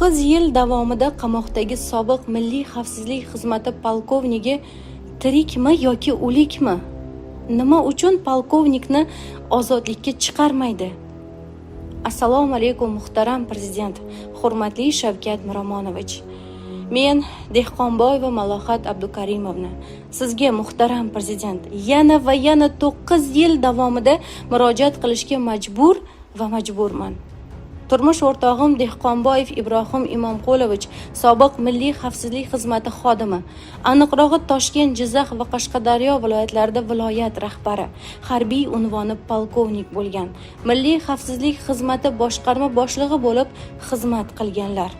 9 yil davomida qamoqdagi sobiq Milliy xavfsizlik xizmati polkovnigi tirikmi yoki o'likmi? Nima uchun polkovnikni ozodlikka chiqarmaydi? Assalomu alaykum, muhtaram prezident, hurmatli Shavkat Miromonovich. Men, Dehqonboyeva Malohat Abdukarimovna, sizga, muhtaram prezident, yana va yana 9 yil davomida murojaat qilishga majbur va majburman. Turmush o'rtog'im Dehqonboyev Ibrohim Imomqulovich sobiq Milliy xavfsizlik xizmati xodimi, aniqrog'i, Toshkent, Jizzax va Qashqadaryo viloyatlarida viloyat rahbari, harbiy unvoni polkovnik bo'lgan, Milliy xavfsizlik xizmati boshqarma boshlig'i bo'lib xizmat qilganlar.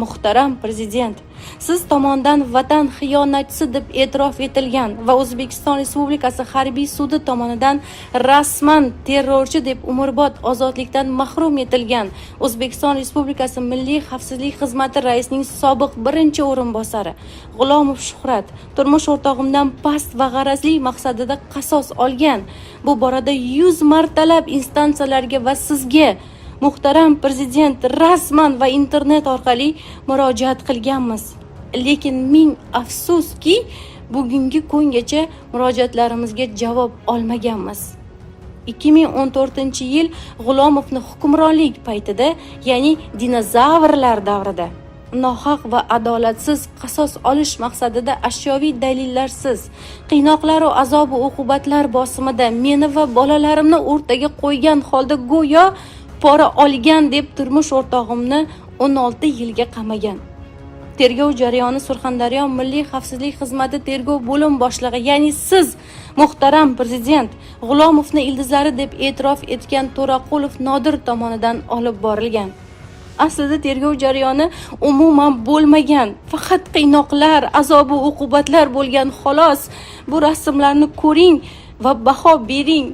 Muhtaram prezident, siz tomonidan vatan xiyonatchisi deb e'tirof etilgan va O'zbekiston Respublikasi harbiy sudi tomonidan rasman terrorchi deb umrbod ozodlikdan mahrum etilgan O'zbekiston Respublikasi Milliy xavfsizlik xizmati raisining sobiq birinchi o'rinbosari G'ulomov Shuhrat turmush o'rtog'imdan past va g'arazli maqsadida qasos olgan. Bu borada 100 martalab instansiyalarga va sizga, muhtaram prezident, rasman va internet orqali murojaat qilganmiz. Lekin ming afsuski, bugungi kungacha murojaatlarimizga javob olmaganmiz. 2014 yil G'ulomovni hukmronlik paytida, ya'ni dinozavrlar davrida nohaq va adolatsiz qasos olish maqsadida ashyoviy dalillarsiz, qiynoqlaru azobu uqubatlar bosimida meni va bolalarimni o'rtaga qo'ygan holda go'yo pora olgan deb turmush o'rtog'imni 16 yilga qamagan. Tergov jarayoni Surxondaryo Milliy xavfsizlik xizmati tergov bo'lim boshlig'i, ya'ni siz, muhtaram prezident, G'ulomovni ildizlari deb e'tirof etgan To'raqulov Nodir tomonidan olib borilgan. Aslida tergov jarayoni umuman bo'lmagan, faqat qiynoqlar, azobu uqubatlar bo'lgan, xolos. Bu rasmlarni ko'ring va baho bering.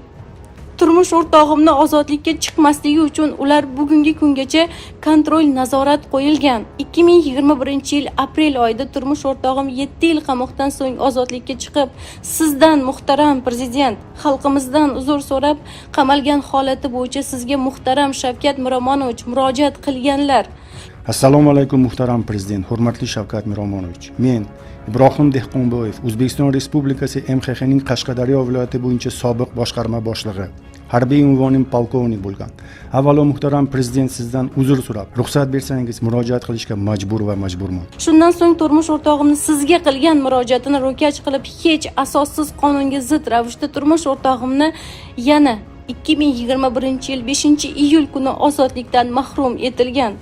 Turmush o'rtog'imni ozodlikka chiqmasligi uchun ular bugungi kungacha kontrol nazorat qo'yilgan. 2021 yil aprel oyida turmush o'rtog'im 7 yil qamoqdan so'ng ozodlikka chiqib, sizdan, muhtaram prezident, xalqimizdan uzr so'rab, qamalgan holati bo'yicha sizga, muhtaram Shavkat Miromonovich, murojaat qilganlar. Assalomu alaykum, muhtaram prezident, hurmatli Shavkat Miromonovich. Men, Ibrohim Dehqonboyev, O'zbekiston Respublikasi MXXning Qashqadaryo viloyati bo'yicha sobiq boshqarma boshlig'i, harbiy unvonim polkovnik bo'lgan, avvalo, muhtaram prezident, sizdan uzr so'rab, ruxsat bersangiz, murojaat qilishga majbur va majburman. Shundan so'ng turmush o'rtog'imni sizga qilgan murojaatini ro'kach qilib, hech asossiz, qonunga zid ravishda turmush o'rtog'imni yana 2021 yil 5 iyul kuni ozodlikdan mahrum etilgan.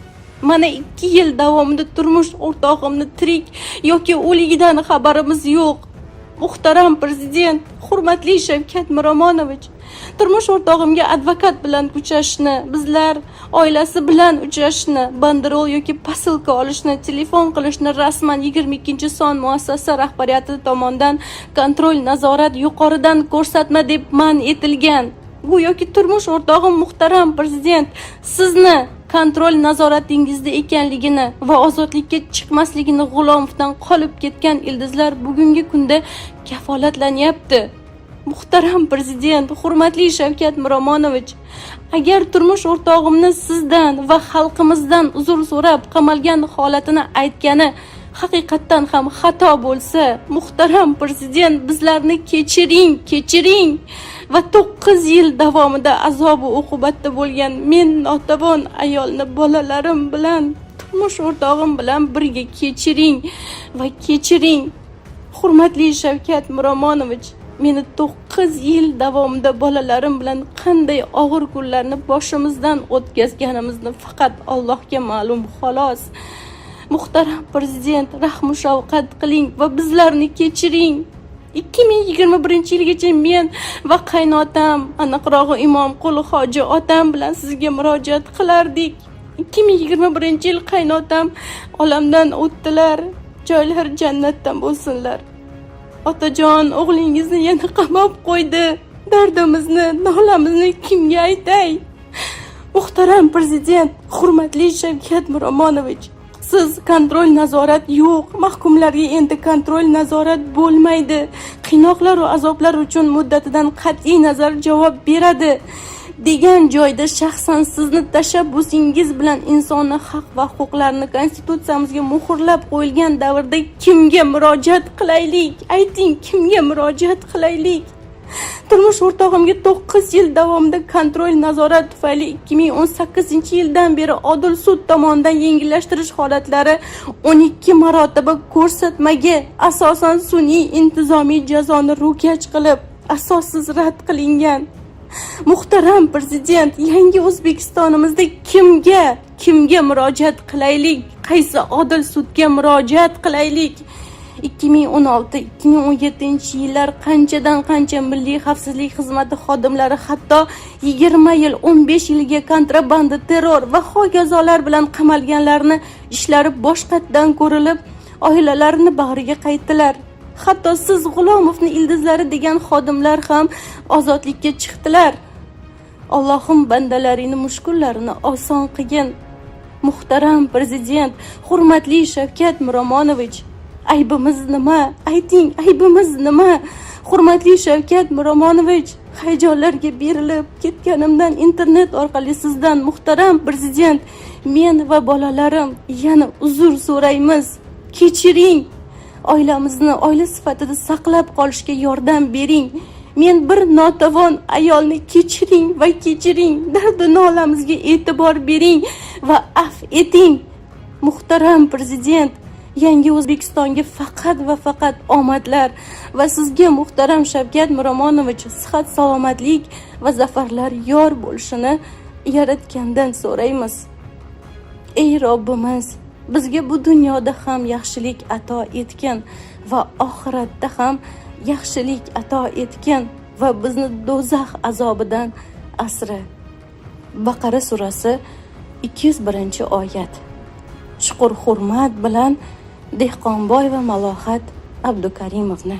Mana 2 yil davomida turmush o'rtog'imni tirik yoki o'ligidan xabarimiz yo'q. Muhtaram prezident, hurmatli Shavkat Miromonovich, turmush o'rtog'imga advokat bilan uchrashishni, bizlar oilasi bilan uchrashishni, banderol yoki posilka olishni, telefon qilishni rasman 22 son muassasa rahbariyati tomonidan kontrol nazorat, yuqoridan ko'rsatma deb man etilgan. Go'yoki turmush o'rtog'im, muhtaram prezident, sizni kontrol nazoratingizda ekanligini va ozodlikka chiqmasligini G'ulomovdan qolib ketgan ildizlar bugungi kunda kafolatlanyapti. Muhtaram prezident, hurmatli Shavkat Miromonovich, agar turmush o'rtog'imni sizdan va xalqimizdan uzr so'rab, qamalgan holatini aytgani haqiqatdan ham xato bo'lsa, muhtaram prezident, bizlarni kechiring, kechiring va 9 yil davomida azobu uqubatda bo'lgan men notavon ayolni bolalarim bilan, turmush o'rtog'im bilan birga kechiring va kechiring. Hurmatli Shavkat Miromonovich, meni 9 yil davomida bolalarim bilan qanday og'ir kunlarni boshimizdan o'tkazganimizni faqat Allohga ma'lum, xolos. Muhtaram prezident, rahmu shafqat qiling va bizlarni kechiring. 2021 yilgacha men va qaynotam, aniqrog'i, Imomqul hoji otam bilan sizga murojaat qilardik. 2021 yil qaynotam olamdan o'tdilar, joylari jannatdan bo'lsinlar. Otajon, o'g'lingizni yana qamab qo'ydi, dardimizni, nolamizni kimga aytay? Muhtaram prezident, hurmatli Shavkat Miromonovich, siz kontrol nazorat yo'q, mahkumlarga endi kontrol nazorat bo'lmaydi, qiynoqlar va azoblar uchun muddatidan qat'iy nazar javob beradi. Degan joyda shaxsan sizni tashabbusingiz bilan insonni haq va huquqlarini konstitutsiyamizga muhrlab qo'yilgan davrda kimga murojaat qilaylik? Ayting, kimga murojaat qilaylik? Turmush o'rtog'imga 9 yil davomida kontrol nazorat tufayli 2018-yildan beri odil sud tomonidan yengillashtirish holatlari 12 marotaba ko'rsatmaga asosan sun'iy intizomiy jazoni ro'kach qilib, asossiz rad qilingan. Muhtaram prezident, yangi O'zbekistonimizda kimga murojaat qilaylik? Qaysi odil sudga murojaat qilaylik? 2016-2017 yillar qanchadan qancha milliy xavfsizlik xizmati xodimlari hatto 20 yil, 15 yilga kontrabanda, terror va hokazolar bilan qamalganlarni ishlari boshqatdan ko'rilib, oilalarini bag'riga qaytdilar. Hatto siz G'ulomovni ildizlari degan xodimlar ham ozodlikka chiqdilar. Allohim bandalaringni mushkullarini oson qilgin. Muhtaram prezident, hurmatli Shavkat Miromonovich, aybimiz nima? Ayting, aybimiz nima? Hurmatli Shavkat Miromonovich, hayajonlarga berilib ketganimdan internet orqali sizdan, muhtaram prezident, men va bolalarim yana uzr so'raymiz. Kechiring. Oilamizni oila sifatida saqlab qolishga yordam bering. Men bir notavon ayolni kechiring va kechiring. Dardu nolamizga e'tibor bering va afv eting. Muhtaram prezident, yangi O'zbekistonga faqat va faqat omadlar va sizga, muhtaram Shavkat Miromonovich, sihat salomatlik va zafarlar yor bo'lishini yaratgandan so'raymiz. Ey Robbimiz, bizga bu dunyoda ham yaxshilik ato etgin va oxiratda ham yaxshilik ato etgin va bizni do'zax azobidan asra. Baqara surasi 201-oyat. Chuqur hurmat bilan Dehqonboyeva Malohat Abdukarimovna.